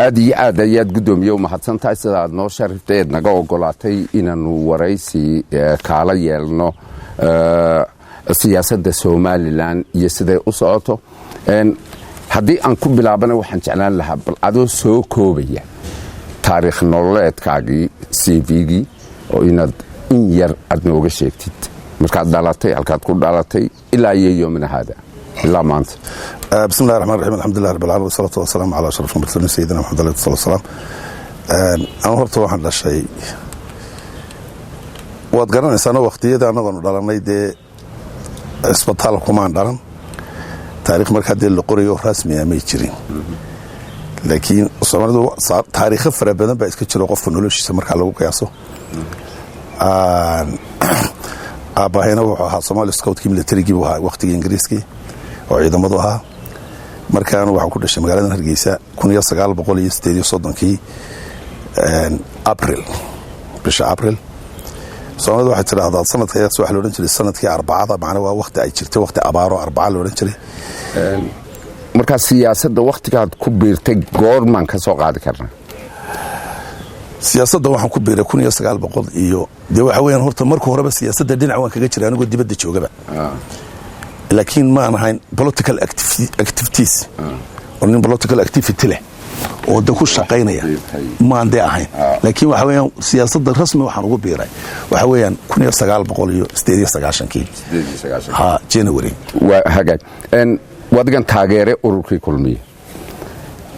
Aad iyo aad ayaad, guddoomiye, u mahadsan tahay sida aad noo shariftay eed naga ogolaatay inaanu waraysi kaala yeelno siyaasadda Somaliland iyo siday u socoto. Haddii aan ku bilaabana, waxaan jeclaan lahaa bal adoo soo koobaya taariikh nololeedkaagii, CV-gii, oo inaad in yar aad nooga sheegtid markaad dhalatay, halkaad ku dhalatay, ilaa iyo yoomina haada, ilaa maanta. Bismillahi raxmaan raxiim. Alxamdulilah rabbil caalamiin, wasalaatu wasalaamu calaa ashraf almursaliin, sayidina Maxamed alayhi salatu wasalaam. Anu horta waxaan dhashay, waad garanaysaano, waqtiyada annagoonu dhalanay dee cisbitaal kumaan dhalan. Taarikh markaa dee la qorayo rasmiya may jirin, laakiin Soomaalidu taariikho fara badan baa iska jiro qofka noloshiisa markaa lagu qiyaaso. Aabbahayna wuxuu ahaa Somali Scoutkii, militarigii buu ahaa waqtigii Ingiriiskii oo ciidamadu ahaa. Markaanu waxaan ku dhashay magaalada Hargeysa 1938-kii Abril, bisha Abril. Soomaalida waxay tidhaahdaa sanadkaas waxa la odhan jiray sanadkii arbacada, macnaa waa waqti ay jirtay waqti abaaro arbaca la odhan jiray. Markaa siyaasadda wakhtigaad ku biirtay goormaan ka soo qaadi karnaa? Siyaasadda waxaan ku biiray 1900 iyo dee waxa weeyaan, horta marka horeba siyaasadda dhinac waan kaga jiray anigoo dibadda joogaba, laakiin maan ahayn political activities oo nin political activity leh oo de ku shaqaynaya maan dee ahayn. Laakiin waxa weeyaan, siyaasadda rasmi waxaan ugu biiray waxa weeyaan 1998-kii, ha, January. Waa hagaag. Wadigan taageere ururkii Kulmiye,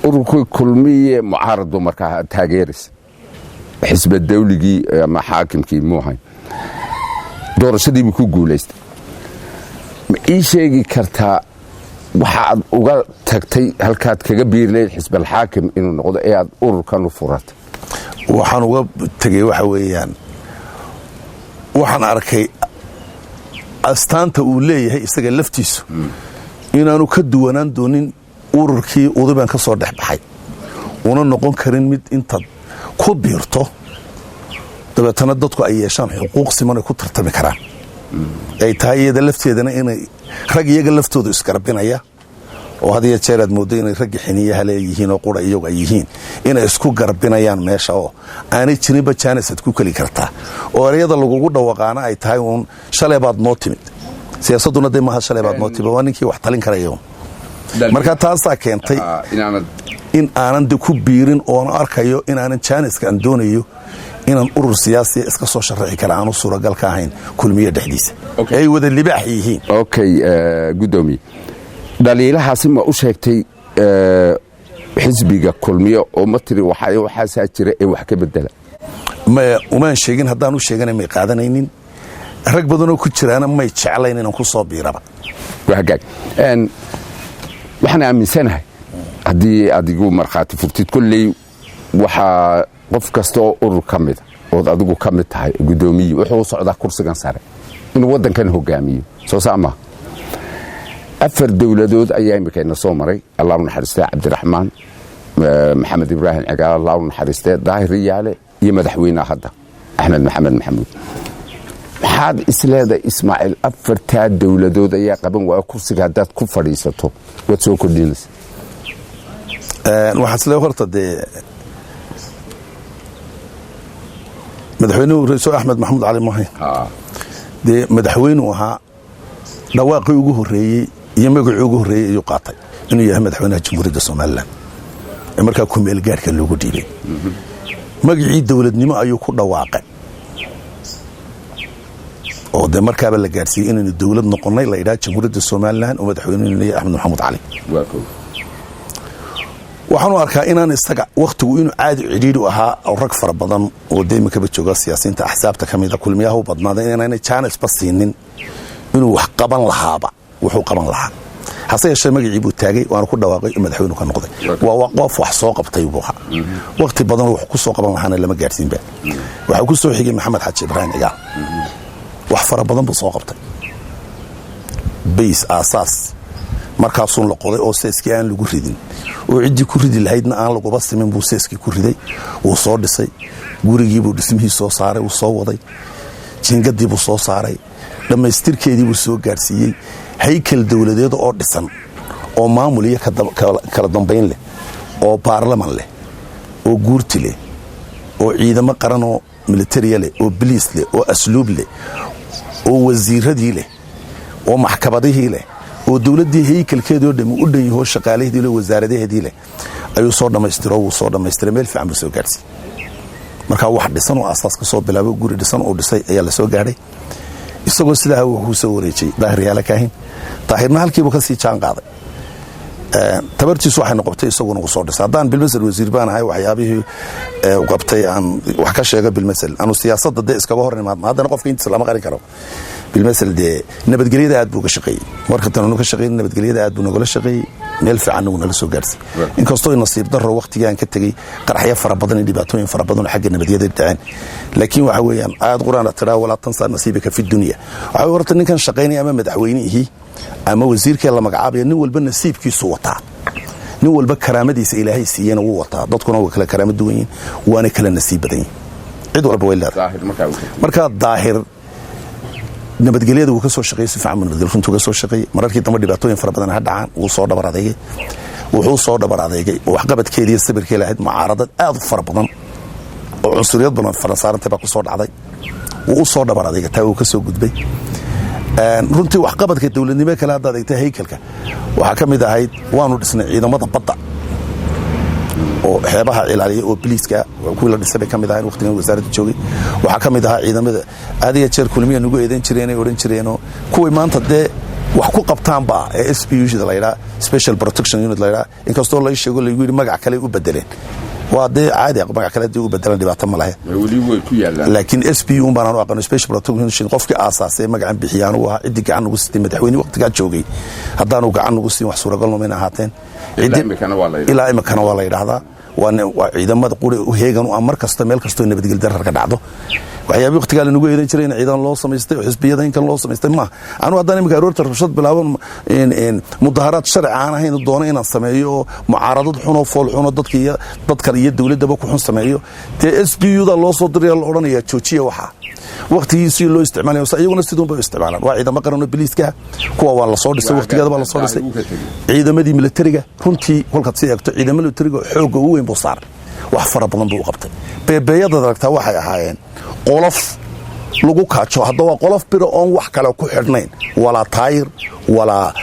ururkii Kulmiye mucaarad buu markaa taageeraysa, xisba dawligii ama xaakimkii muu ahayn. Doorashadiibuu ku guulaystay. Ma ii sheegi kartaa waxa aad uga tagtay halkaad kaga biiri lahayd xisbalxaakim inuu noqdo ee aad ururkan u furatay? Waxaan uga tegey waxa weeyaan, waxaan arkay astaanta uu leeyahay isaga laftiisu inaanu ka duwanaan doonin ururkii Uduban ka soo dhex baxay, una noqon karin mid intaad ku biirto dabeetana dadku ay yeeshaan xuquuq siman ay ku tartami karaan, ay tahay iyada lafteedana inay rag iyaga laftoodu isgarabinaya oo had iyo jeer aad mooddo inay ragga xiniyaha leeyihiin oo qura iyagu ay yihiin, inay isku garbinayaan meesha oo aanay jirinba jaanis aad ku keli kartaa, oo ereyada lagugu dhawaqaana ay tahay uun "shalay baad noo timid". Siyaasadduna dee maaha "shalay baad noo timid", waa ninkii wax talin karaya. Marka taasaa keentay in aanan de ku biirin, oona arkayo inaanan jaaniska aan doonayo inaan urur siyaasiya iska soo sharaxi kara aanu suuragal ka ahayn Kulmiye dhexdiisa ay wada libaax yihiin. Okay, guddoomiye, dhaliilahaasi ma u sheegtay xisbiga Kulmiye oo ma tiri waxaasaa jira ee wax ka bedela? Umaan sheegin. Haddaan u sheegana may qaadanaynin, rag badanoo ku jiraana may jeclayn inaan ku soo biiraba. Hagaag. Waxaan aaminsanahay haddii aad igu markhaati furtid, kolley waxaa qof kasta oo urur ka mida ood adigu ka mid tahay, guddoomiyi, wuxuu u socdaa kursigan sare inuu waddankan hogaamiyo. Soo saa maha? Afar dowladood ayaa imika ina soo maray. Allah u naxariistee Cabdiraxmaan Maxamed Ibraahim Cigaal, Allah u naxariistee Daahir Riyaale, iyo madaxweyneha hadda Axmed Maxamed Maxamuud. Maxaad isleedahay, Ismaaciil, afartaa dowladood ayaa qaban waaya, kursiga haddaad ku fadhiisato waad soo kordhinaysa? Waxaan isleeyahay horta dee madaxweynuhu ra-iisul Axmed Maxamuud Cali Mohayn dee madaxweynuu ahaa, dhawaaqii ugu horreeyey iyo magacii ugu horreeyey ayuu qaatay inuu yahay madaxweynaha Jamhuuriyadda Somaliland ee markaa kumeel gaadhka loogu dhiibay. Magacii dowladnimo ayuu ku dhawaaqay oo dee markaaba la gaadhsiiyey inaynu dowlad noqonnay la idhaha Jamhuuriyadda Somaliland oo madaxweynuhu leeyahay Axmed Maxamuud Cali. Waxaanu arkaa inaan isaga wakhtigu inuu caadi cidhiidhi u ahaa oo rag fara badan oo dee iminkaba jooga siyaasiyiinta axsaabta ka mida, Kulmiyaha u badnaaday, inaanay jaanisba siinin inuu wax qaban lahaaba wuxuu qaban lahaa. Hase yeeshee magacii buu taagay, waana ku dhawaaqay oo madaxweynu ka noqday. Waa qof wax soo qabtay buu ahaa, wakhti badan wax ku soo qaban lahaana lama gaadhsiinba. Waxaa ku soo xigay Maxamed Xaaji Ibraahim Cigaal. Wax fara badan buu soo qabtay, bays aasaas markaasuun la qoday oo seeskii aan lagu ridin oo ciddii ku ridi lahaydna aan laguba simin buu seeskii ku riday. Wuu soo dhisay gurigiibuu, dhismihii soo saaray, wuu soo waday, jiingadiibuu soo saaray, dhammaystirkeediibuu soo gaadhsiiyey. Haykal dowladeed oo dhisan oo maamul iyo kala dambayn leh oo baarlaman leh. Oo guurti leh, oo ciidamo qaranoo militariya leh, oo biliis leh, oo asluub leh, oo wasiiradii leh, oo maxkamadihii leh, oo dowladdii haykalkeedii o dhami u dhan yahoo, shaqaalaheedii leh, wasaaradaheedii leh ayuu soo dhammaystiro. Wuu soo dhammaystiray, meel fiican buu soo gaadhsiiyey. Markaa wax dhisan oo asaas ka soo bilaabo, guri dhisan uu dhisay ayaa la soo gaadhay. Isagoo sidaa wuxuu soo wareejiyey Daahir Yaala Kaahin. Daahirna halkiibuu ka sii jaan qaaday. Tabartiisu waxay noqotay isaguna uu soo dhisay. Haddaan bilmasel wasiir baan ahay, waxyaabihii qabtay aan wax ka sheego, bilmasel anu siyaasadda dee iskaga hor imaadno, haddana qofka intiisa lama qarin karo. Bilmasel dee nabadgelyada aad buu ka shaqeeyey. Marka tan anu ka shaqeeyey nabadgelyada, aad buu nagala shaqeeyey, meel fiicanna wuu nala soo gaarsiiyey, inkastoo nasiib darro waqtigaan ka tegey qaraxyo fara badan iyo dhibaatooyin fara badan oo xagga nabadgelyada dhaceen. Laakiin waxa weeyaan aayad Qur'aan tiraa: "Walaa tansa nasiibaka fi dunya." Waxa horta ninkan shaqaynaya, ama madaxweynihii ama wasiirkee la magacaabaya, nin walba nasiibkiisu wataa, nin walba karaamadiisa Ilaahay siiyena wuu wataa. Dadkuna way kala karaamo duwan yihin, waana kala nasiib badan yihin, cid walba way leedahay. Marka Daahir nabadgelyada wuu ka soo shaqeeyey, si fiican buu nabadgelyo runtuu ka soo shaqeeyey. Mararkii dambe dhibaatooyin fara badan ha dhacaan, wuu soo dhabar adeegay. Wuxuu soo dhabar adeegay oo waxqabadkeediiyo sabirkii lahayd mucaaradad aad u fara badan oo cunsuriyad badan farasaarantay baa ku soo dhacday. Wuu u soo dhabar adeegay, taa wuu ka soo gudbay. Runtii waxqabadka dowladnimo kale haddaad eegta, haykalka waxaa ka mid ahayd waanu dhisnay ciidamada badda oo xeebaha ilaaliya oo biliiska, kuwii la dhisay bay ka mid ahayn waqtigan wasaaradda joogay. Waxaa ka mid ahaa ciidamada aad iyo jeer Kulmiya nugu eedan jireen, ay odhan jireenoo kuwii maanta dee wax ku qabtaanba ee SPU da la yidhaha, Special Protection Unit la yidhaha, inkastoo lai sheego, laygu yidhi magac kale u bedeleen. Waa dee caadi, magac kale hadii u bedelan dhibaato ma lahe, laakiin SPU un baan anu aqaano, Special Protection Unit. Qofkii aasaasay magacan bixiyay anugu ahaa. Ciddii gacan ugu siitay madaxweyne waqtigaa joogay, haddaanu gacan ugu siin wax suuragal nomayna ahaateen. Ilaa imikana waa la yidhaahdaa. Waa ciidamada quri heegan u ah mar kasta, meel kastoo nabadgel darar ka dhacdo. Waxyaabii waqtigaa lanagu eedan jiray in ciidan loo samaystay oo xisbiyada inkan loo samaystay maaha. Anu haddaan imika aroorta rabshad bilaaban, mudaharaad sharci aan ahayn doono inaan sameeyo, oo mucaaradad xunoo fool xuno dadka iyo dad kale iyo dowladdaba ku xun sameeyo, dee SPU da loo soo diraya, la odhanaya joojiya. Waxaa waqtigiisii loo isticmaalaya, iyaguna siduun bay u isticmaalaan. Waa ciidamo qaran oo biliiska, kuwa waa la soo dhisay, waqtigeeda baa la soo dhisay. Ciidamadii militariga, runtii kolkaad sii eegto, ciidamada militariga xoogga ugu weyn buu saaray, wax fara badan buu u qabtay. Beebeeyadaad aragtaa waxay ahaayeen qolof lagu kaajo. Hadda waa qolof bira oon wax kale ku xidhnayn, walaa taayir, walaa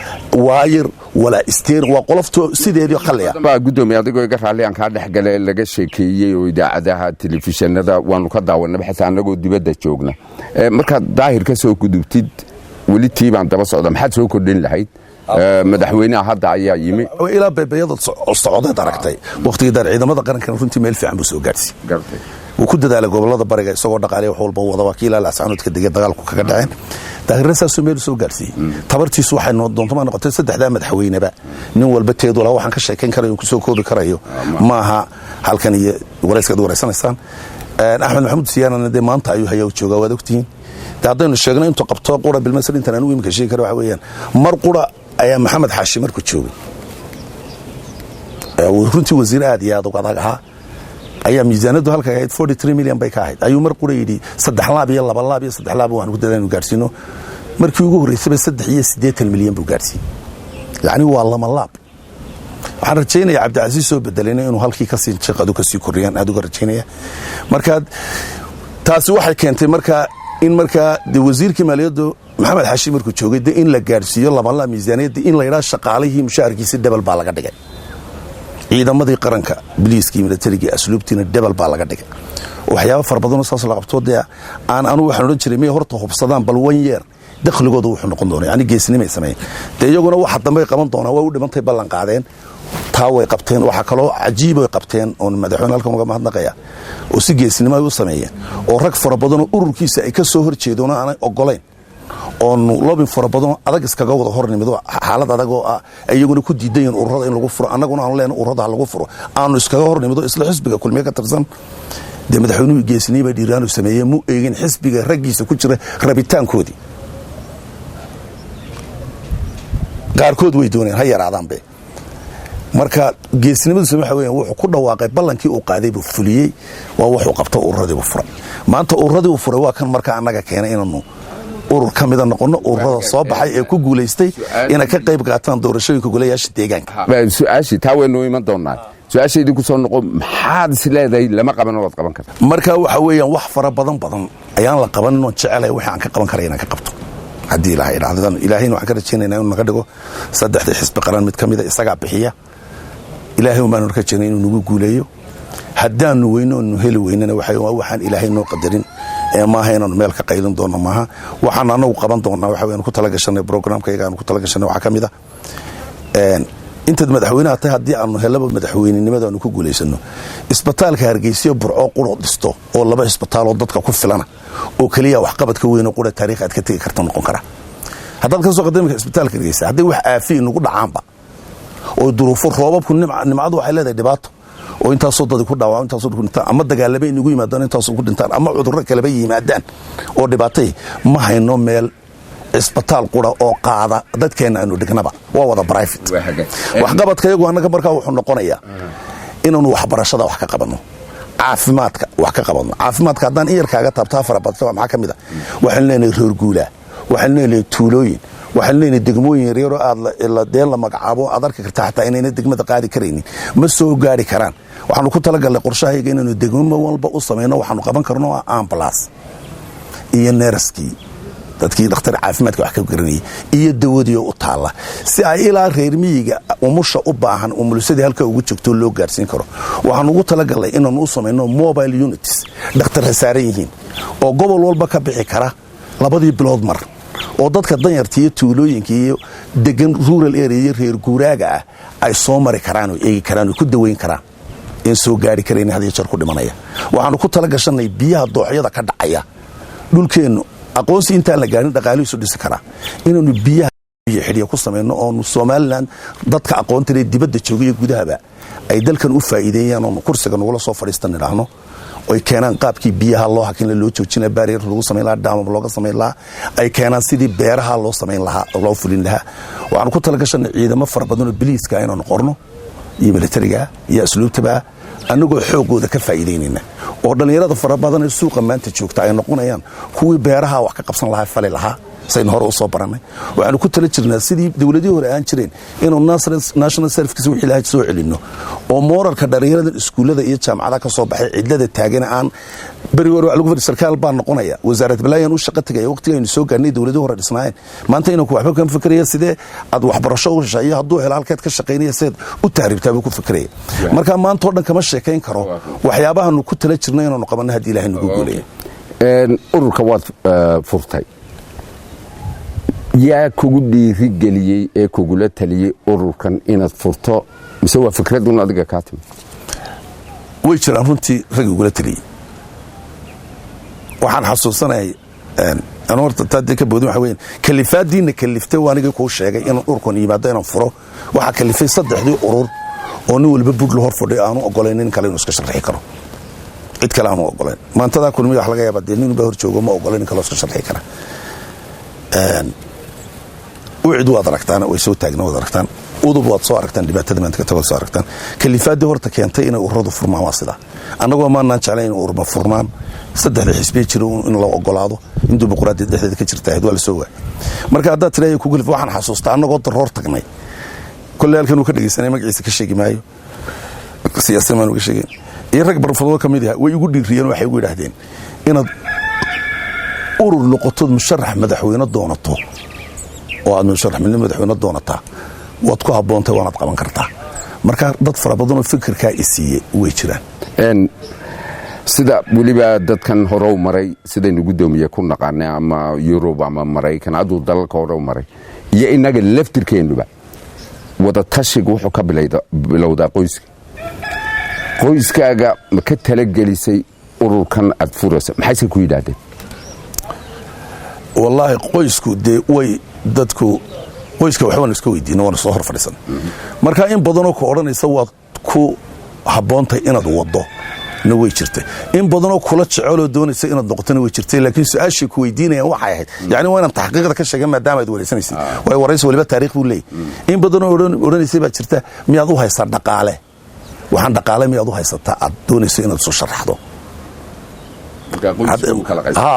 waayir, walaa isteer, waa qolofto sideedii khaliya. Baa guddoomiye, adigoo iga raalli aan kaa dhex gale, laga sheekeeyey oo idaacadaha, telefishinada waanu ka daawanaba, xitaa annagoo dibadda joogna. Markaad Daahir ka soo gudubtid, weli tii baan daba socda, maxaad soo kordhin lahayd? Madaxweynaha hadda ayaa yimi. Ilaa beebeeyada socdeed aragtay waqtigii daar ciidamada qarankana runtii meel fiican buu soo gaadhsiiyey. Wuu ku dadaalay gobolada bariga, isagoo dhaqaaliya wax walba wada, waa kii ilaa Laascaanood ka degay, dagaalku kaga dhaceen. Daahirna saasuu meel soo gaadhsiiyey. Tabartiisu waxay noo doonto ma noqotay. Saddexdaa madaxweyneba nin walba teedu laha. Waxaan ka sheekayn karayo, kusoo koobi karayo maaha halkan iyo warayskaad waraysanaysaan. Axmed Maxamuud Siyaanana dee maanta ayuu hayaa, joogaa, waad ogtihiin. De haddaynu sheegno intuu qabto qura, bilmasal intaan anigu imika sheegi kara waxa weeyaan, mar qura ayaa Maxamed Xaashi markuu joogay, runtii wasiir aad iyo aad uga adag ahaa, ayaa miisaanadu halkay ahayd 43 million bay ka ahayd, ayuu mar qura yidhi saddex laab iyo laba laab iyo saddex laab waan ku dadaynu gaarsiino. Markii ugu horreysayba 83 milyan buu gaarsiiyey, yacni waa lama laab. Waxaan rajaynaya Cabdicasiis soo bedelayna inuu halkii kasii shaqadu kasii kordhiyaan, aad uga rajaynaya. Marka taasi waxay keentay markaa in markaa de wasiirkii maaliyaddu Maxamed Xaashi markuu joogay de in la gaarsiiyo labanlaab miisaaniyadda, in la yidhaha shaqaalihii mushaharkiisi double baa laga dhigay, ciidamadii qaranka, biliiskii, militarigii, asluubtiina double baa laga dhigay. Waxyaaba fara badanoo saas la qabto dee aan anugu waxaan odhan jiray miyay horta hubsadaan bal one year dakhligooda wuxuu noqon doona. Yani geesnimay sameeyeen dee iyaguna. Waxa dambey qaban doonaa waa u dhimantay, ballan qaadeen, taa way qabteen. Waxaa kaloo cajiib ay qabteen oon madaxweyne halkan uga mahadnaqaya oo si geesnimo ay u sameeyeen, oo rag fara badanoo ururkiisa ay ka soo hor jeedoona aanay ogolayn, oonu lobbying fara badanoo adag iskaga wada hor nimid, xaalad adag oo ah iyaguna ku diidan yihin ururada in lagu furo, annaguna aanu leenahay ururada ha lagu furo, aanu iskaga hor nimido isla xisbiga Kulmiye ka tirsan. Dee madaxweynuhu geesnimo dhiiraanu sameeyey, mu eegin xisbiga raggiisa ku jira rabitaankoodii. Qaarkood way dooneen ha yaraadaanbe. Marka geesnimadiisu waxa weeyaan wuxuu ku dhawaaqay, ballankii uu qaaday buu fuliyey. Waa wuxuu qabto, ururadii buu furay. Maanta ururadii uu furay waa kan marka annaga keenay inaanu urur ka mida noqono ururada soo baxay ee ku guulaystay inay ka qayb qaataan doorashooyinka golayaasha deegaanka. Su-aashii taa waynu iman doonaa. Su-aashaydii ku soo noqo, maxaad is leedahay lama qaban waad qaban karta? Marka waxa weeyaan, wax fara badan badan ayaan la qabanin oon jecelahay wixii aan ka qaban karaya inaan ka qabto, haddii Ilaahay idhaahdo. Ilaahayna waxaan ka rajaynaynaa inuu naga dhigo saddexdii xisbi qaran mid ka mida, isagaa bixiya. Ilaahay umaanu ka jirnay inuu nagu guuleeyo. Haddaanu weyno oonu heli weynana, waxaan Ilaahay noo qadarin ee maaha inaanu meel ka qaylin doonno maaha. Waxaan anagu qaban doonnaa waxa weyaan ku talagashanay, programkayga aanu ku talagashanay waxaa ka mid ah, intaad madaxweynaha tahay, haddii aanu helaba madaxweynenimada aanu ku guulaysano, isbitaalka Hargeysiyo Burco quro dhisto oo laba isbitaaloo dadka ku filana oo keliya waxqabadka weyn oo qura taariikh aad ka tegi karta noqon kara. Haddaad ka soo qadamika isbitaalka Hargeysa, hadday wax aafiyi nagu dhacaanba oo duruufo roobabku, nimcadu waxay leedahay dhibaato, oo intaasoo dadi ku dhaawac, intaasoo ku dhintaan, ama dagaalama inagu yimaadaan, intaasoo ku dhintaan, ama cudurro kaleba yimaadaan oo dhibaatay, ma hayno meel cisbitaal qura oo qaada dadkeenna aanu dhignaba, waa wada private. Waxqabadka iyagu annaga markaa wuxuu noqonayaa inaanu waxbarashada wax ka qabanno, caafimaadka wax ka qabanno. Caafimaadka haddaan in yar kaaga taabtaa farabadta, maxaa ka mid a? Waxaan leenahay reer guulaa, waxaan leenahay tuulooyin, waxaan leenahay degmooyin yaryaroo aad dee la magacaabo, aad arki karta xataa inayna degmada qaadi karaynin, ma soo gaari karaan. Waxaanu ku talagalnay qorshahayga inaanu degmo walba u samayno waxaanu qaban karno, ambulance iyo nurse-kii, dadkii dhakhtar caafimaadka wax ka garanayay, iyo dawadii u taalla, si ay ilaa reer miyiga umusha u baahan umulusadii halka ugu joogto loo gaarsiin karo. Waxaan ugu talagalnay inaanu u samayno mobile units dhakhtarra saaran yihiin oo gobol walba ka bixi kara labadii bilood mar, oo dadka danyarta iyo tuulooyinka iyo degan rural area iyo reer guuraaga ah ay soo mari karaan oo eegi karaan oo ku daweyn karaan in soo gaari karayn had iyo jeer ku dhimanaya. Waxaanu ku tala gashanay biyaha dooxyada ka dhacaya dhulkeennu, aqoonsi intaan la gaarin dhaqaalihiisu dhisi karaa, inaanu biyaha biyo xidhiya ku samayno, oonu Somaliland dadka aqoonta leh dibadda jooga iyo gudahaba ay dalkan u faa'iideeyaan, oonu kursiga nagula soo fadhiistan nidhaahno, oy keenaan qaabkii biyaha loo hakin, loo joojina, barrier lagu samayn lahaa, daamam looga samayn lahaa, ay keenaan sidii beeraha loo samayn lahaa, loo fulin lahaa. Waxaanu ku talagashanay ciidamo fara badan oo biliiska inaanu qorno iyo militariga iyo asluubtaba, annagoo xooggooda ka faa'iidaynayna, oo dhallinyarada fara badan ee suuqa maanta joogta ay noqonayaan kuwii beeraha wax ka qabsan lahaa, fali lahaa, saynu hore u soo barannay. Waxaanu ku tala jirnaa sidii dowladihii hore aan jireen inuu national service wixii lahaa soo celinno, oo morale-ka dhallinyarada iskuullada iyo jaamacadaha ka soo baxay cidlada taagana aan beri hore wax lagu fadhi sarkaal baan noqonaya, wasaarad balaayan u shaqo tegaya. Waqtigaynu soo gaarnay dowladihii hore dhisnaayeen, maanta inanku waxba kama fikraya sidee aad waxbarasho u heshaa iyo hadduu helo halkeed ka shaqaynaya, sideed u tahriibtaa buu ku fikraya. Marka maanta oo dhan kama sheekayn karo waxyaabahaanu ku tala jirno inaanu qabanno haddii Ilahay nagu guuleeya. Ururka waad furtay, yaa kugu dhiirigeliyey ee kugula taliyey ururkan inaad furto, mise waa fikradun adiga kaa timi? Way jiraan runtii rag igula taliyey. Waxaan xasuusanayay anu horta taa dee ka boodin, waxa weeyaan kalifaadiina kaliftay waa anigii kuu sheegay inaan ururkan yimaado, inaan furo. Waxaa kalifay saddexdii urur oo nin walba budh la hor fadhiyo, aanu ogolayn nin kale inuu iska sharxi karo, cid kale aanu ogolayn. Maantadaa Kulmiya wax laga yaaba dee nin baa hor joogo, ma ogolayn nin kaloo iska sharxi kara. Ucid waad aragtaan, way soo taagna, waad aragtaan. Udub waad soo aragtaan, dhibaatada maanta ka tago soo aragtaan. Kalifaaddii horta keentay inay ururadu furmaan waa sidaa. Annagoo maanaan jeclayn inay ururma furmaan, saddexda xisbiye jiro in la ogolaado, in dimuqraadiyad dhexdeeda ka jirta ahayd, waa la soo waay. Marka haddaad tiraaya kugu kalif, waxaan xasuustaa annagoo daroor tagnay, kolley halkan uu ka dhegeysanay, magaciisa ka sheegi maayo, siyaasad maan uga sheegin, iyo rag barfadoo ka mid yaha way igu dhiiriyeen. Waxay igu yidhaahdeen inaad urur noqotood musharax madaxweyne doonato oo aad musharaxnimo madaxweyne doonataa, waad ku habboontay, waanaad qaban kartaa. Marka dad fara badanoo fikirkaa i siiyey way jiraan. Sida weliba dadkan hore u maray, sidaynu guddoomiye ku naqaanay, ama Yurub ama Maraykan, hadduu dalalka hore u maray iyo innaga laftirkeennuba, wadatashiga wuxuu ka bilowdaa qoyska. Qoyskaaga ma ka talagelisay ururkan aad furaysa? Maxayse ku yidhaahdeen? Wallaahi qoysku dee way dadku qoyska waxbaanu iska weydiina, waanu soo hor fadhiisan. Marka in badanoo ku odhanaysa waad ku habboontay inaad waddo na way jirtay, in badanoo kula jeceloo doonaysa inaad noqotona way jirtay, laakiin su-aashay ku weydiinayaan waxay ahayd, yani waa inaan taxqiiqda ka sheega maadaama aad waraysanaysid, waayo waraysi waliba taarikh buu leeyahy. In badanoo odhanaysay baa jirta, miyaad u haysaa dhaqaale? Waxaan dhaqaale miyaad u haysataa aad doonayso inaad soo sharaxdo?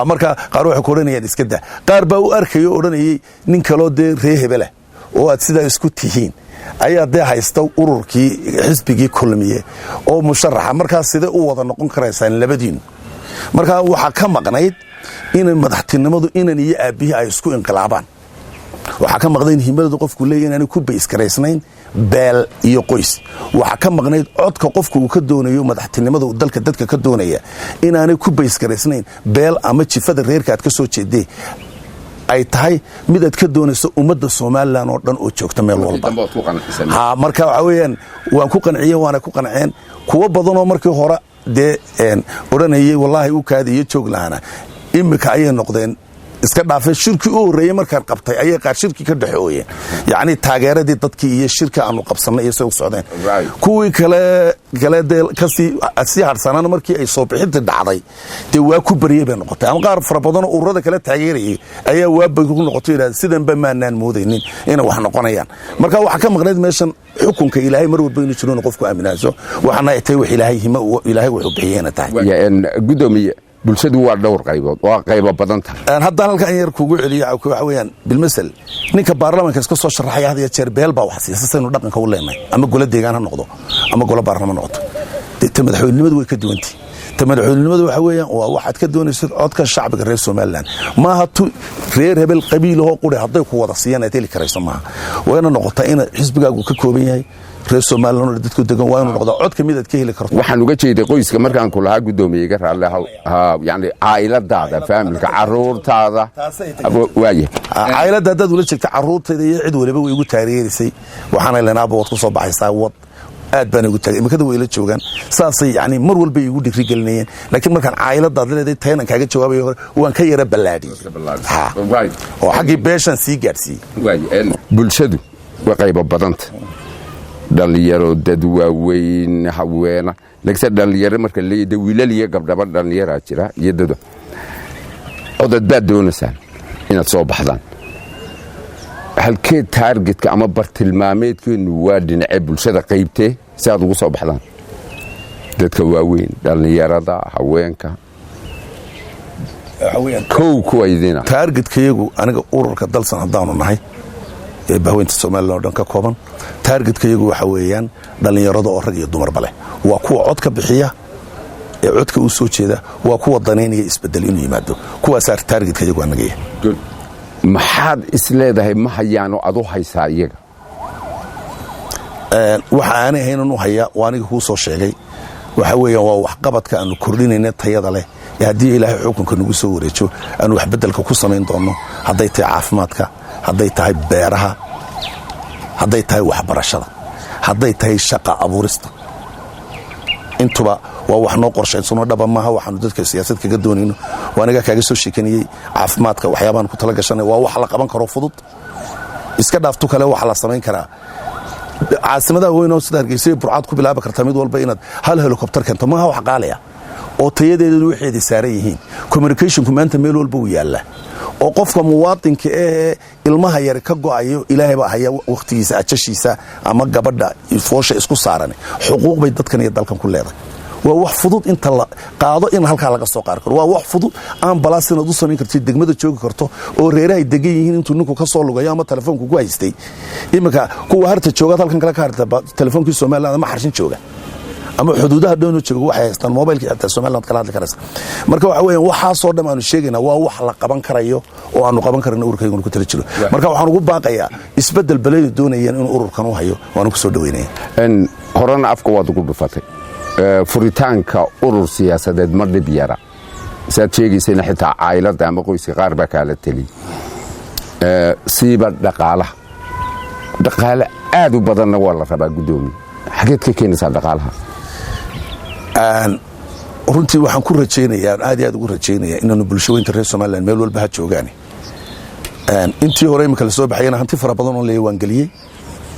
Marka qaar waxay ku odhanayaan iska daa. Qaar baa u arkaya o odhanayay nin kaloo dee ree hebelah oo aad sidaa isku tihiin Ayaa dee haysta ururkii xisbigii Kulmiye oo musharaxa. Markaas sidee u wada noqon karaysaan labadiinu? Markaa waxaa ka maqnayd inay madaxtinimadu inan iyo aabbihii ay isku inqilaabaan. Waxaa ka maqnayd himadooda qofku leeya inaanay ku baysgaraysnayn beel iyo qoys. Waxaa ka maqnayd codka qofku uu ka doonayo madaxtinimada dalka dadka ka doonaya inaanay ku baysgaraysnayn beel ama jifada reerka aad ka soo jeedee, ay tahay mid aad ka doonayso ummadda Somaliland oo dhan oo joogta meel walba. Ha, marka waxaa weeyaan waan ku qanciyeen, waana ku qanceen. Kuwo badanoo markii hore dee odhanayay "wallaahi u kaadi" iyo "joog" lahana, iminka ayay noqdeen iska dhaafeen. Shirkii u horreeyey markaan qabtay ayay qaar shirkii ka dhexooyeen, yacni taageeradii dadkii iyo shirka aanu qabsannay iyo say u socdeen. Kuwii kale dee kasii sii hadhsanaana, markii ay soo bixintii dhacday, dee waa ku baryey bay noqotay, ama qaar fara badanoo ururada kale taageerayay ayaa waabay ku noqotay, yidhahda sidanba maanaan moodaynin inay wax noqonayaan. Marka waxaa ka maqnayd meeshan xukunka Ilaahay mar walba inuu jiro, inuu qofku aaminaaso, waxaana ay tahay wax Ilaahay hima, Ilaahay wuxuu bixiyey inay tahay. Gudoomiye, bulshadu waa dhowr qaybood, waa qaybo badan tahay. Haddaan halkan yar kugu celiyo, waxa weeyaan bilmasel ninka baarlamanka iska soo sharaxaya had iyo jeer beel baa wax siisa, saynu dhaqanka u leenahay, ama golo deegaan ha noqdo ama golo baarlaman noqoto. Dee ta madaxweynenimadu way ka duwantay. Ta madaxweynenimadu waxa weeyaan waa waxaad ka doonaysid codka shacbiga reer Somaliland. Maaha tu reer hebel qabiilahoo quri hadday ku wada siiyaan aad heli karayso maaha. Waa ina noqotaa ina xisbigaagu ka kooban yahay reer Somaliland oo dadku degan. Waa inuu noqdaa codka mid aad ka heli karto. Waxaan uga jeeday qoyska markaan ku lahaa, guddoomiye, iga raalle, yani caa'iladaada, faamilka, caruurtaada, waaya. Caailada haddaad ula jeegta, caruurtayda iyo cid waliba way igu taageerisay. Waxaana lenaaba waad ku soo baxaysaa, wad aad baan igu taagay. Imikada way ila joogaan, saasay yani mar walba igu dhiirigelinayeen. Laakiin markaan caa'iladaad leedahay, taynan kaaga jawaabayo hore waan ka yara ballaadhiyey oo xaggii beeshaan sii gaadhsiiyey. Bulshadu way qaybo badanta: dhallinyaro, dad waaweyn, haweena. Laakiinse dhallinyaro marka leeyahay, de wiilal iyo gabdhaba dhallinyaraa jira iyo dad codad baad doonaysaan inaad soo baxdaan. Halkee targetka ama bartilmaameedkeenu waa dhinacee bulshada qaybtee si aad ugu soo baxdaan? Dadka waaweyn, dhallinyarada, haweenka, kow kuwa idina? Targetkayagu aniga ururka Dalsan haddaanu nahay ee bahweynta Somaliland oo dhan ka kooban, targetkayagu waxa weeyaan dhallinyarada oo rag iyo dumarba leh. Waa kuwa codka bixiya ee codka u soo jeeda, waa kuwa danaynaya isbedel inuu yimaado. Kuwaasaa targetkayagu anaga yahay. Maxaad is leedahay ma hayaano ad u haysaa iyaga? Waxa aanay haynan u hayaa waa aniga kuu soo sheegay. Waxa weeyaan waa waxqabadka aanu kordhinayna tayada leh ee haddii Ilaahay xukunka nagu soo wareejo aanu waxbedelka ku samayn doonno, hadday tahay caafimaadka, hadday tahay beeraha, hadday tahay waxbarashada, hadday tahay shaqa abuurista. Intuba waa wax noo qorshaysanoo dhaba. Maaha waxaanu dadka siyaasad kaga doonayno. Waa anigaa kaaga soo sheekanayey caafimaadka waxyaabahan ku tala gashanay. Waa wax la qaban karo fudud. Iska dhaaftu kale, waxa la samayn karaa caasimadaha weynoo sida Hargeysa, Burcaad ku bilaabi kartaa mid walba inaad hal helicopter keento. Maaha wax qaalaya oo tayadeedanu waxeedii saaran yihiin. Communicationku maanta meel walba uu yaallaa oo qofka muwaadinka ahee ilmaha yar ka go'ayo, Ilaahay baa haya wakhtigiisa ajashiisa, ama gabadha foosha isku saaran, xuquuq bay dadkan iyo dalkan ku leedahay. Waa wax fudud inta la qaado in halkaa laga soo qaari karo. Waa wax fudud ambulance inaad u samayn karto degmada joogi karto oo reerahay degan yihiin intuu ninku ka soo lugayo ama telefoonku ku haystay. Iminka kuwa harta joogaad halkan kale ka harta telefoonkii Somaliland ama xarshin jooga ama xuduudaha dhoonu jooga, waxay haystaan mobilkii xitaa Somaliland kala hadli karaysa. Marka waxa weeyaan waxaasoo dhan aanu sheegaynaa waa wax la qaban karayo oo aanu qaban karayno, ururkayguna ku tala jiro. Marka waxaan ugu baaqayaa isbeddel balaydu doonayeen inuu ururkan u hayo, waanu ku soo dhaweynaya. Horena afka waad ugu dhufatay, furitaanka urur siyaasadeed ma dhib yara. Saad sheegaysayna xitaa caailada ama qoyska qaar baa kaala teliyey. Siiba dhaqaalaha, dhaqaale aad u badanna waa la rabaa. Guddoomiye, xageed ka keenaysaa dhaqaalaha? Runtii waxaan ku rajaynayaa, aad iyo aad ugu rajaynaya inaanu bulshooyinka reer Somaliland meel walba ha joogaane. Intii hore imika la soo baxayana hanti fara badan oo leeya waan geliyey,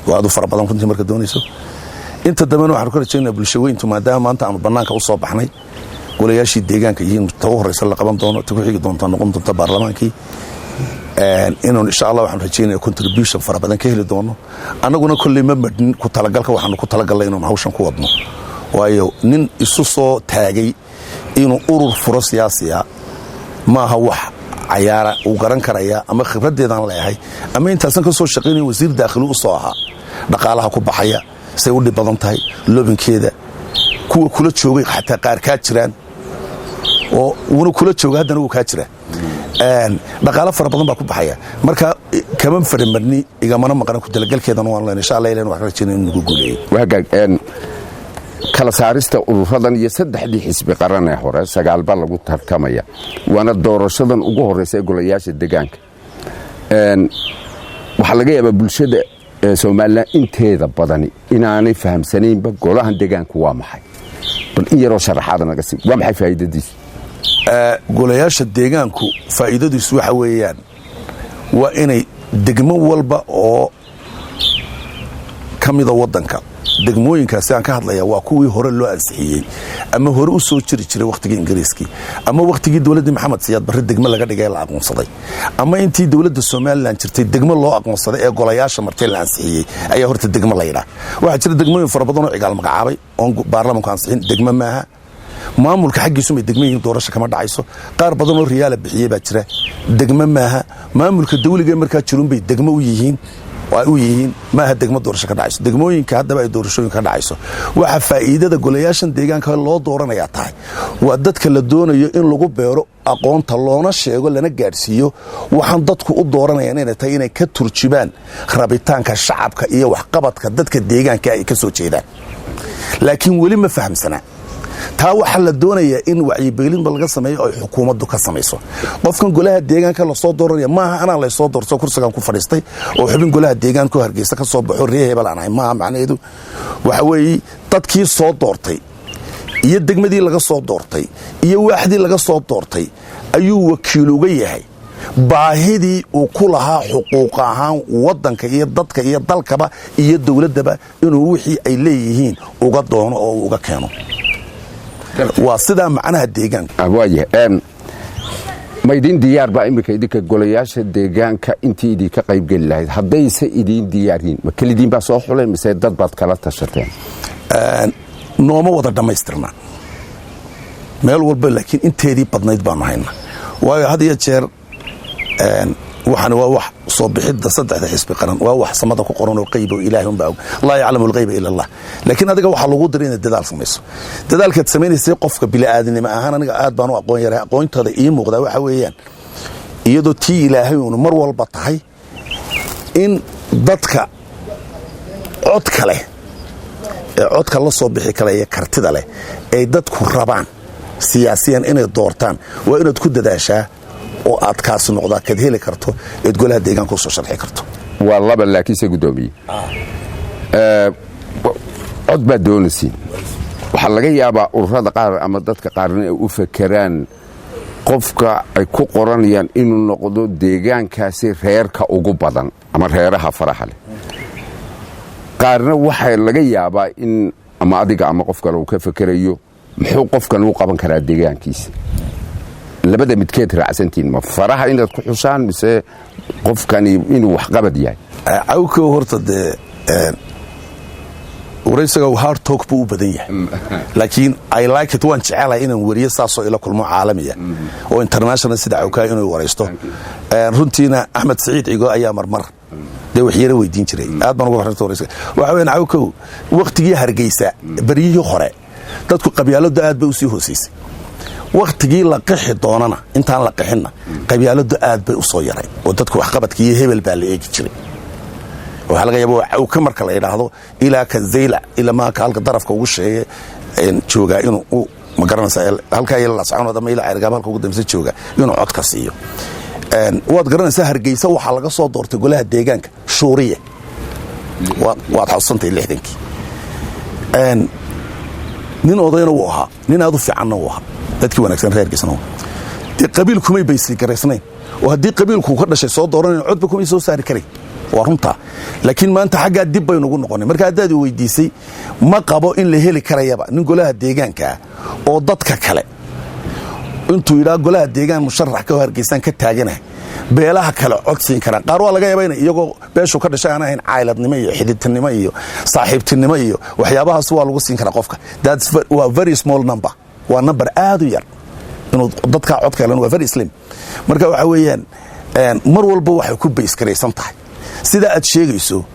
waa aad u fara badan runtii marka doonayso. Inta dambena waxaan ku rajaynaya bulshaweyntu, maadaama maanta aanu bannaanka u soo baxnay, golayaashii deegaanka yihiin ta u horreysa la qaban doono, ta ku xigi doonta noqon doonta baarlamaankii, inaanu insha Allah waxaan rajaynaya contribution fara badan ka heli doono. Annaguna kolley ma madhin ku talagalka waxaanu ku talagalnay inaanu hawshan ku wadno, waayo nin isu soo taagay inuu urur furo siyaasiya maaha wax Cayaara uu garan karayaa ama khibraddeedaan leeyahay ama intaasan ka soo shaqaynayn wasiir daakhili u soo ahaa, dhaqaalaha ku baxaya say u dhib badan tahay, lobbying-keeda, kuwa kula joogay xataa qaar kaa jiraan oo wuuna kula jooga, haddana wuu kaa jiraa. Dhaqaalo fara badan baa ku baxaya. Marka kama faramarni, igamana maqna ku talagalkeedana waan leen. Insha Allah ilahin waxaan rajaynaya inuu nagu guuleeyo. Wagaag, kala saarista ururadan iyo saddexdii xisbi qaran ee hore, sagaalba lagu tartamaya, waana doorashadan ugu horreysa ee golayaasha degaanka. Waxaa laga yaabaa bulshada Somaliland inteeda badani inaanay fahamsanaynba golahan degaanku waa maxay. Bal in yaroo sharaxaada naga sii, waa maxay faa'iidadiisu? Golayaasha deegaanku faa'iidadiisu waxa weeyaan waa inay degmo walba oo ka mida waddanka, degmooyinkaasi aan ka hadlaya waa kuwii hore loo ansixiyey ama hore u soo jiri jiray wakhtigii Ingiriiskii ama wakhtigii dowladdii Maxamed Siyaad Barre degmo laga dhigay la aqoonsaday, ama intii dowladda Somaliland jirtay degmo loo aqoonsaday ee golayaasha martay la ansixiyey ayaa horta degmo la yidhaha. Waxaa jira degmooyin fara badan oo Cigaal magacaabay oon baarlamanku ansixin. Degmo maaha, maamulka xaggiisumay degmo yihiin, doorasho kama dhacayso. Qaar badan oo Riyaala bixiyey baa jira, degmo maaha. Maamulka dawliga markaa jirunbay degmo u yihiin, ay u yihiin, maaha degmo doorasho ka dhacayso. Degmooyinka haddaba ay doorashooyinka ka dhacayso, waxa faa'iidada golayaashan deegaanka loo dooranayaa tahay waa dadka la doonayo in lagu beero aqoonta, loona sheego, lana gaadhsiiyo waxaan dadku u dooranayaan inay tahay inay ka turjubaan rabitaanka shacabka iyo waxqabadka dadka deegaanka ay ka soo jeedaan. Laakiin weli ma fahamsanaa taa. Waxaa la doonayaa in wacyigelinba laga sameeyo, ay xukuumaddu ka samayso. Qofkan golaha deegaanka lasoo dooranaya maaha anaa laysoo doorto, kursigan ku fadhiistay oo xubin golaha deegaanka oo Hargeysa ka soo baxo, ree hebel aan ahay maaha. Macnaheedu waxa weeye dadkii soo doortay iyo degmadii laga soo doortay iyo waaxdii laga soo doortay ayuu wakiil uga yahay baahidii uu ku lahaa xuquuq ahaan waddanka iyo dadka iyo dalkaba iyo dowladdaba, inuu wixii ay leeyihiin uga doono oo uu uga keeno. Waa sidaa macnaha deegaanka. Waaya, ma idin diyaar baa iminka idinka golayaasha deegaanka intii idinka qaybgeli lahayd? Haddayse idiin diyaaryiin, ma kelidiin baa soo xulay mise dad baad kala tashateen? Nooma wada dhammaystirna meel walba, laakiin inteedii badnayd baanu haynaa. Waayo, had iyo jeer waxaan waa wax soo bixidda saddexda xisbi qaran waa wax samada ku qoran oo qayb oo Ilaahay unbaa og, laa yaclamu alghayba illa Allah. Laakiin adiga waxaa lagu diray inaad dadaal samayso. Dadaalkaad samaynaysay qofka bini'aadanimo ahaan, aniga aad baan u aqoon yaray. Aqoontada ii muuqdaa waxa weeyaan, iyadoo tii Ilaahay uunu mar walba tahay, in dadka codka leh ee codka la soo bixi kara iyo kartida leh ay dadku rabaan siyaasiyan inay doortaan, waa inaad ku dadaashaa oo aad kaasi noqdaa kaad heli karto eed golaha deegaanka usoo sharxi karto. Waa laba, laakiinse guddoomiye, cod baad doonaysiin. Waxaa laga yaabaa ururada qaar ama dadka qaarna ay u fakeraan qofka ay ku qoranayaan inuu noqdo deegaankaasi reerka ugu badan ama reeraha faraha leh. Qaarna waxaa laga yaabaa in ama adiga ama qof kale uu ka fekerayo muxuu qofkan u qaban karaa deegaankiisa. Labada midkeed raacsantihiin? Ma faraha inaad ku xushaan mise qofkani inuu waxqabad yahay? Cawkow, horta dee waraysiga hard talk buu u badan yahay, laakiin I like it. Waan jecelahay inaan weriyo saasoo ila kulmo caalamiya oo international sida Cawkaa inuu waraysto. Runtiina Axmed Saciid Cigo ayaa marmar dee wax yara weydiin jiray. Aad baan uga farxay waraysiga. Waxa weeyaan, Cawkow, waqtigii Hargeysa beryihii hore dadku qabyaaladu aad bay u sii hoosaysay. Wakhtigii la qixi doonana, intaan la qixinna, qabyaaladu aad bay u soo yaray oo dadku waxqabadka iyo hebel baa la eegi jiray. Waxaa laga yaaba Cawka marka la yidhaahdo ilaa ka Zaylac ilaa maaka halka darafka ugu sheeye joogaa inuu u ma garanaysa halkaa ila Lascanood ama ilaa Ceergaaba halka ugu dambeysa jooga inuu codka siiyo. Waad garanaysaa, Hargeysa waxaa laga soo doortay golaha deegaanka Shuuriye, waad xasuusantay, 60-kii. Nin odayna wuu ahaa, nin aad u fiicanna wuu ahaa, dadkii wanaagsan reer Hargeysana. Dee qabiil kumay baysi garaysnayn, oo haddii qabiilku ka dhashay soo dooranayn, codba kumay soo saari karayn. Waa runtaa, laakiin maanta xaggaa dib baynugu noqonay. Marka haddaad weydiisay, ma qabo in la heli karayaba nin golaha deegaankaa oo dadka kale intuu yidhaa golaha deegaan musharax ka Hargeysaan ka taaganahay, beelaha kale cod siin karaan. Qaar waa laga yaaba ina iyagoo beeshu ka dhashay aan ahayn, cayladnimo iyo xididtinimo iyo saaxiibtinimo iyo waxyaabahaas waa lagu siin karaa qofka. Waa very small number, waa number aad u yar. Inuu dadkaa codka helan waa very slim. Marka waxa weeyaan, mar walba waxay ku base garaysan tahay sidaa aad sheegayso.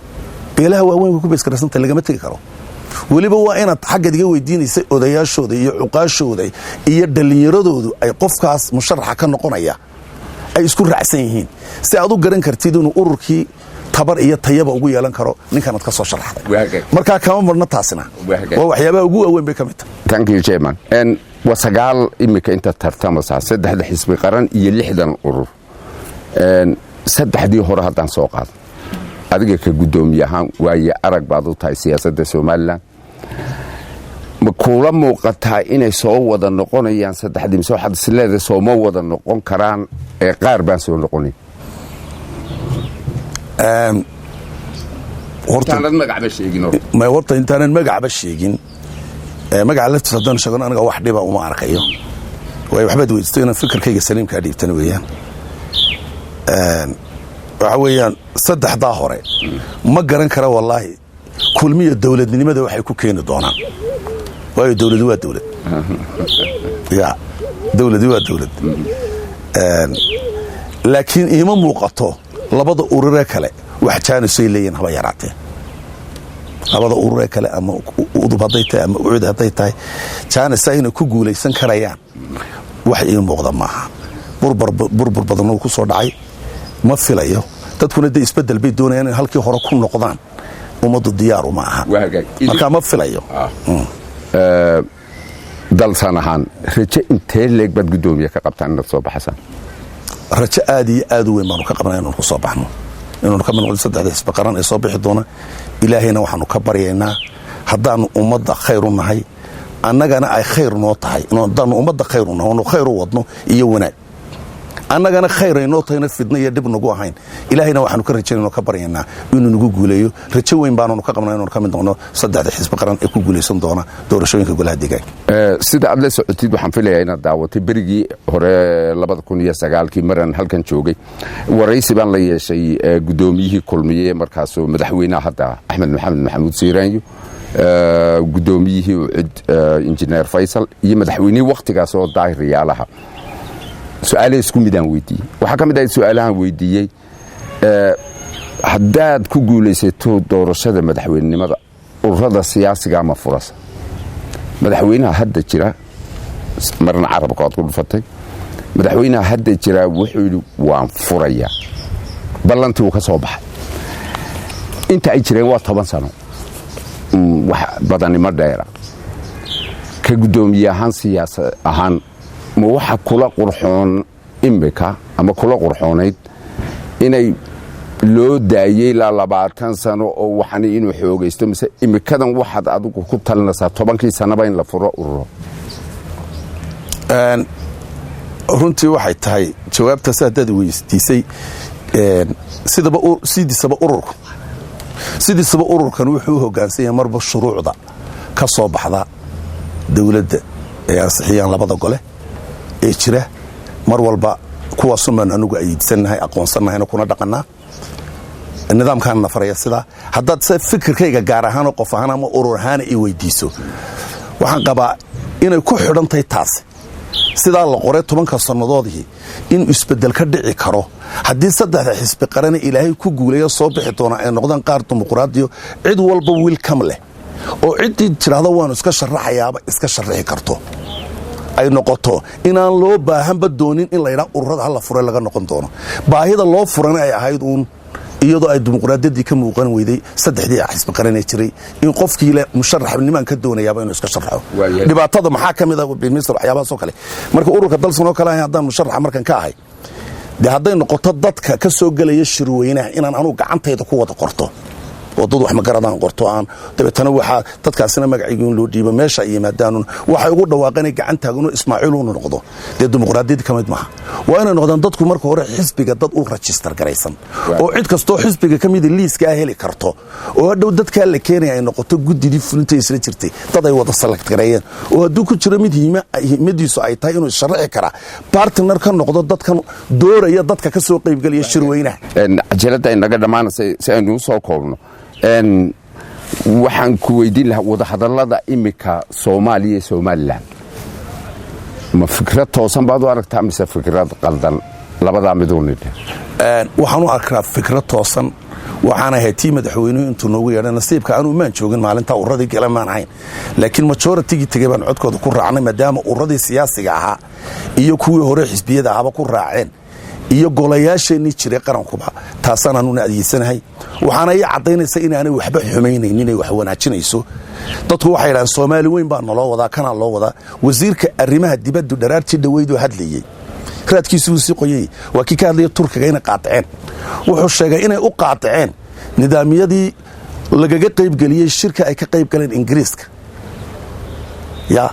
Beelaha waaweyn way ku base garaysan tahay, lagama tegi karo. Weliba waa inaad xaggaad iga weydiinaysay, odayaashooda iyo cuqaashooda iyo dhallinyaradoodu ay qofkaas musharaxa ka noqonaya ay isku raacsan yihiin, si aad u garan kartid inuu ururkii tabar iyo tayaba ugu yeelan karo ninkanaad ka soo sharaxday. Markaa kama marno taasina, waa waxyaabaha ugu waaweyn bay ka mid tahay. Thank you, chairman. Waa 9 imika inta tartamaysaa, saddexda xisbi qaran iyo 60 urur. Saddexdii hore haddaan soo qaado, adiga ka guddoomiye ahaan, waaye arag baad u tahay siyaasadda Somaliland, ma kuula muuqataa inay soo wada noqonayaan saddexdii, mise waxaad isleedahay sooma wada noqon karaan ee qaar baan soo noqonayn? Intaanad magacba sheegin. Horta intaanan magacba sheegin, magaca laftiis haddaan sheegno, aniga wax dhiba uma arkayo, waayo waxbaad weydiisto, inaan fikirkayga saliimkaa dhiibtana weeyaan. Waxa weeyaan, saddexdaa hore ma garan kara wallaahi Kulmiya dowladnimada waxay ku keeni doonaan, waayo dowladi waa dowlad, ya dowladi waa dowlad. Laakiin iima muuqato labada ururee kale wax jaanisay leeyihin haba yaraatee. Labada ururee kale, ama UDUB hadday tahay ama UCID hadday tahay, jaanisa inay ku guulaysan karayaan wax ii muuqda maaha. Burbur badan uu ku soo dhacay, ma filayo. Dadkuna dee isbedel bay doonayaan, in halkii hore ku noqdaan ummaddu diyaaru ma aha. Marka ma filayo. Dalsan ahaan, rajo intee leeg baad, guddoomiye, ka qabtaan inaad soo baxasaan? Rajo aad iyo aad u weyn baanu ka qabnaa inaanu ku soo baxno, inaanu ka mid noqdo saddexda xisbi qaran ee soo bixi doona. Ilaahayna waxaanu ka baryaynaa, haddaannu ummadda khayr u nahay, annagana ay khayr noo tahay, haddaannu ummadda khayr u nahay oonu khayr u wadno iyo wanaag, annagana khayr ay noo tahayna, fidno iyo dhib nagu ahayn, Ilaahayna waxaanu ka rajaynayno, ka baryaynaa inuu nagu guuleeyo. Rajo weyn baananu ka qabnaa inaanu ka mid noqno saddexda xisbi qaran ee ku guulaysan doona doorashooyinka golaha deegaanka. Sida aad la socotid, waxaan filayaa inaad daawatay berigii hore, 2009-kii, maraan halkan joogay, waraysi baan la yeeshay guddoomiyihii Kulmiye markaasoo madaxweynaha hadda, Axmed Maxamed Maxamuud Siiraanyo, guddoomiyihii UCID, Injineer Faysal, iyo madaxweynihii wakhtigaas oo Daahir Riyaalaha. Su-aalaha isku midaan weydiiyey waxaa ka mid ahayd su-aalahan weydiiyey: haddaad ku guulaysato doorashada madaxweynenimada, ururada siyaasiga ma furasa? Madaxweynaha hadda jira, marna carabka waad ku dhufatay, madaxweynaha hadda jira wuxuu yidhi waan furayaa. Ballantii uu ka soo baxay. Inta ay jireen waa 10 sano, wax badani ma dheera. Ka guddoomiye ahaan, siyaasa ahaan, ma waxa kula qurxoon imika ama kula qurxoonayd inay loo daayey ilaa 20 sano oo waxani inuu xoogaysto, mise imikadan waxaad adigu ku talinaysaa 10-kii sanaba in la furo ururo? Runtii waxay tahay jawaabtaas haddaad weydiisay, sidaba sidiisaba ururku, sidiisaba ururkan wuxuu u hoggaansan yahay marba shuruucda ka soo baxda dowladda ee ansixiyaan labada gole ee jira. Mar walba kuwaasun baan anugu ayiidsannahay, aqoonsannahayna, kuna dhaqannaa. Nidaamkaana na faraya sidaa. Haddaad se fikirkayga gaar ahaanoo qof ahaan ama urur ahaana i weydiiso, waxaan qabaa inay ku xidhantahay taasi sidaa la qoray 10-ka sannadoodii inuu isbeddel ka dhici karo, haddii saddexda xisbi qarane Ilaahay ku guulayo soo bixi doona ay noqdaan qaar dimuqraadiyo, cid walba welcome leh, oo ciddii tidhaahdo waanu iska sharaxayaaba iska sharaxi karto, ay noqoto inaan loo baahanba doonin in laydhaa ururada hala fure, laga noqon doono baahida loo furana ay ahayd uun iyadoo ay dimuqraadiyaddii ka muuqan weyday saddexdii xisbi qaranee jiray, in qofkii le musharaxnimaan ka doonayaaba inuu iska sharaxo. Dhibaatada maxaa ka mid ah, minister, waxyaabahaas oo kale? Marka ururka Dalsan oo kale ahay, haddaan musharaxa markan ka ahay, dee hadday noqoto dadka ka soo gelaya shirweynaha inaan anugu gacantayda ku wada qorto oo dad wax magaradaan qorto, aan dabeetana waxaa dadkaasina magacayga in loo dhiibo, meesha ay yimaadaanun waxay ugu dhawaaqeen gacan taagano Ismaaciiluunu noqdo, dee dimuqraadiyadda ka mid maaha. Waa inay noqdaan dadku marka hore xisbiga dad u register garaysan, oo cid kastoo xisbiga ka mida liiskaa heli karto, oo hadhow dadkaa la keenaya ay noqoto guddidii fulinta isla jirtay dad ay wada select gareeyeen, oo hadduu ku jiro mid himadiisu ay tahay inuu issharaxi karaa, partner ka noqdo dadkan dooraya dadka ka soo qaybgelaya shirweynaha. Cajalada inaga dhammaanaysa, si aynu u soo koobno, waxaan ku weydiin lahaa wadahadallada imika Soomaaliya iyo Somaliland. Ma fikrad toosan baad u aragtaa mise fikrad qaldan? Labadaa miduu nidhe. Waxaan u arkaa fikrad toosan. Waxaan ahay tii madaxweynuhu intuu noogu yeedhay. Nasiibka anuu maan joogin maalintaa, ururadii gala maan ahayn, laakiin majoritygii tegey baan codkooda ku raacnay, maadaama ururadii siyaasiga ahaa iyo kuwii hore xisbiyada ahaba ku raaceen iyo golayaasheennii jiray qarankuba. Taasaan anuna adeegsanahay. Waxaana ii caddaynaysa inaanay waxba xumaynaynin, inay wax wanaajinayso. Dadku waxay yidhahdeen Soomaali weyn baa naloo wadaa, kanaa loo wadaa. Wasiirka arrimaha dibaddu dharaartii dhoweydoo hadlayey, raadkiisu wuu sii qoyay, waa kii ka hadlaya Turkiga inay qaadaceen. Wuxuu sheegay inay u qaadaceen nidaamyadii lagaga qaybgeliyey shirka ay ka qayb galeen Ingiriiska, ya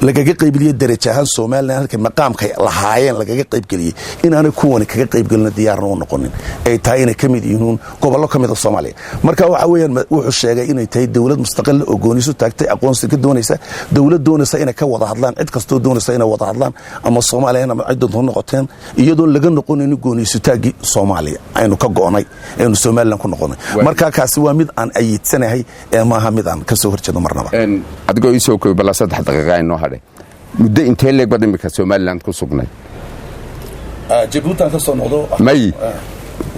lagaga qaybgeliyey daraja ahaan Somalilan halka maqaamkay lahaayeen lagaga qaybgeliyey, inaanay kuwani kaga qaybgelina, diyaarna u noqonin, ay tahay inay ka mid yihiin gobollo ka mida Soomaaliya. Marka waxa weeyaan, wuxuu sheegay inay tahay dowlad mustaqila oo goonisu taagtay, aqoonsi ka doonaysa, dowlad doonaysa inay ka wada hadlaan cid kastoo doonaysa inay wada hadlaan, ama Soomaaliya ama cid doonto noqoteen, iyadoon laga noqonaynin gooniisutaaggii Soomaaliya aynu ka go'nay, aynu Somalilan ku noqonay. Marka kaasi waa mid aan ayiidsanahay ee maaha mid aan ka soo horjeedo marnaba. Adigoo ii soo koobi balaa, 3 daqiiqa inoo hadhay, muddo intee leeg baad imika Somaliland ku sugnay? Jabuutan ka soo noqdo. May,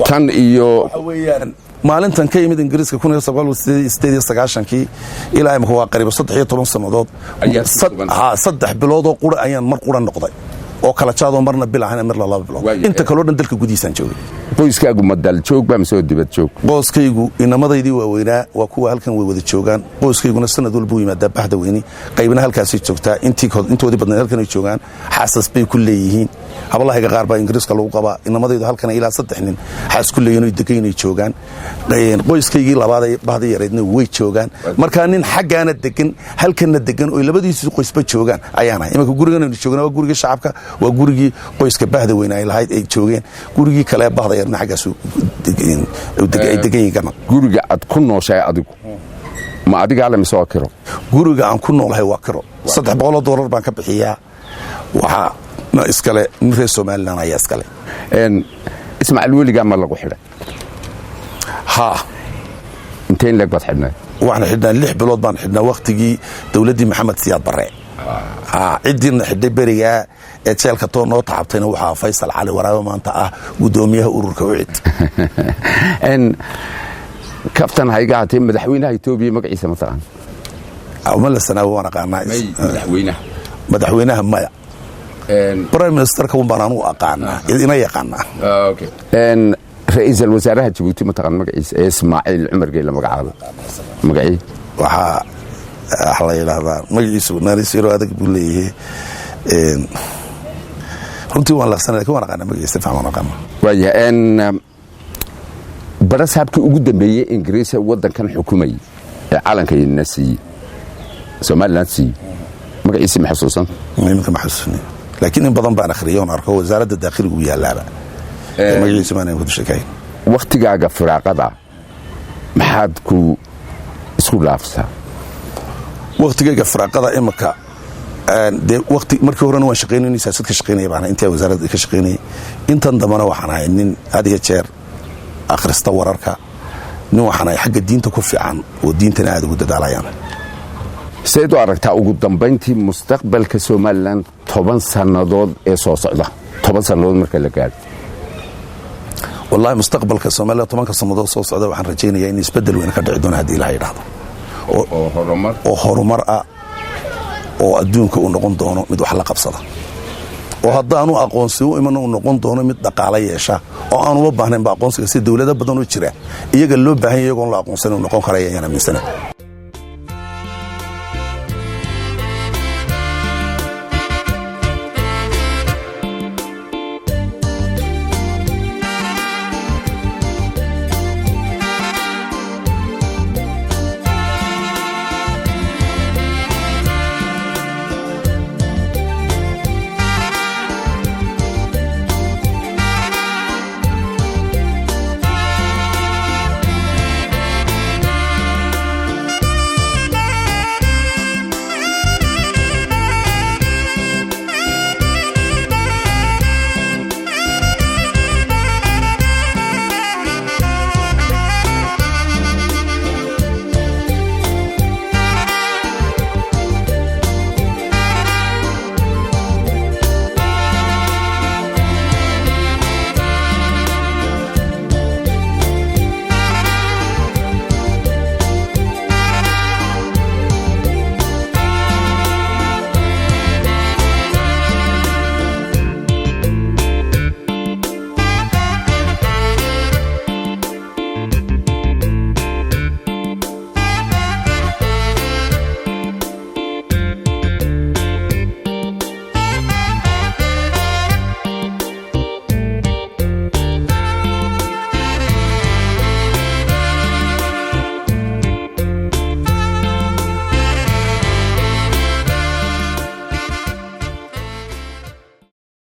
tan iyo Waxa weeyaan, maalintan ka yimid Ingiriiska kii ilaa imika waa qariibo 13 sannadood. Ayaad ku sugan. 3 biloodoo qura ayaan mar qura noqday oo kala jaadoo, marna bil ahayn, marna 2 bilood. Inta kaloo dhan dalka gudihiisaan joogay. Qoyskaagu ma dal joog baa mise dibad joog? Qoyskaygu, inamadaydii waaweynaa waa kuwa halkan, way wada joogaan. Qoyskayguna sanad walba u yimaadaa bahda weyni, qaybna halkaasay joogtaa, intoodii badnayd halkan ay joogaan, xaasas bay ku leeyihiin. Hablahayga qaar baa Ingiriiska lagu qabaa. Inamadaydu halkan ilaa saddex nin xaas ku leeyihin oy degan inay joogaan. Qoyskaygii labaad bahda yaraydna way joogaan. Markaa nin xaggaana degan, halkanna degan, oy labadiisu qoysba joogaan ayaan ahay. Imanka gurigan aynu joogna waa gurigii shacabka, waa gurigii qoyska bahda weyne ay lahayd ay joogeen. Gurigii kale bahda yarna xaggaas ay degan yihiin kana. Guriga aad ku nooshahay adigu ma adigaa le mise waa kiro? Guriga aan ku noolahay waa kiro. $300 baan ka bixiyaa. Waxaa iskale nin reer Somalilan ayaa iskale. Ismaaciil, weligaa ma lagu xidhay? Haa. Intee in leeg baad xidhnay? Waxaan xidhnaa 6 bilood baan xidhnaa, wakhtigii dowladdii Maxamed Siyaad Barre. Ciddiina xidhay berigaa ee jeelka too noo tacabtayna waxaa Faysal Cali Waraabe, maanta ah guddoomiyaha ururka UCID. Kaftan hayga hatee, madaxweynaha Etoobiya magaciisa ma taqaan? Ma lasanaawo waan aqaanaa. Madaxweynaha. Madaxweynaha maya, prime ministerka un baan anugu aqaanaa, ina yaqaanaa. Ra-iisul wasaaraha Jabuuti ma taqaan magaciisa, ee Ismaaciil Cumar Geela magacaabo magacii? Waxaa waxa la yidhaahdaa magaciisu naalisiro adag buu leeyahay. Runtii waan laqsanay, lakin waan aqaanaa magaciisa, fiican waan aqaanaa. Waaya, barasaabkii ugu dambeeyey Ingiriisa waddankan xukumayay ee calanka ina siiyey, Somaliland siiyey, magaciisi ma xusuusan? Iminka ma xasuusni, laakiin in badan baan akhriyay oon arko wasaaradda daakhiligu yaalaaba. Magaciisa maan ku sheekayn. Wakhtigaaga firaaqada maxaad ku isku dhaafsaa? Wakhtigayga firaaqada imika dee waqti markii horena waan shaqaynay, siyaasad ka shaqaynaya baan intii wasaaradda ka shaqaynayay. Intan dambena waxaan ahay nin had iyo jeer akhrista wararka, nin waxaan ahay xagga diinta ku fiican oo diintana aad ugu dadaalayaan. Sayd u aragtaa ugu dambayntii mustaqbalka Somalilan 10 sannadood ee soo socda, 10 sannadood marka la gaadho? Wallahi, mustaqbalka Soomaaliya 10-ka sannadood soo socda waxaan rajaynayaa in isbeddel weyn ka dhici doono haddii Ilaha yidhaahdo. Oo horumar. Oo horumar ah, oo adduunka uu noqon doono mid wax la qabsada, oo haddaanu aqoonsi u iman uu noqon doono mid dhaqaalo yeesha oo aanuma baahnaynba aqoonsiga, si dowlado badan oo jira iyaga loo baahan yahay iyagoon la aqoonsan uu noqon karaya ayaan aaminsanahay.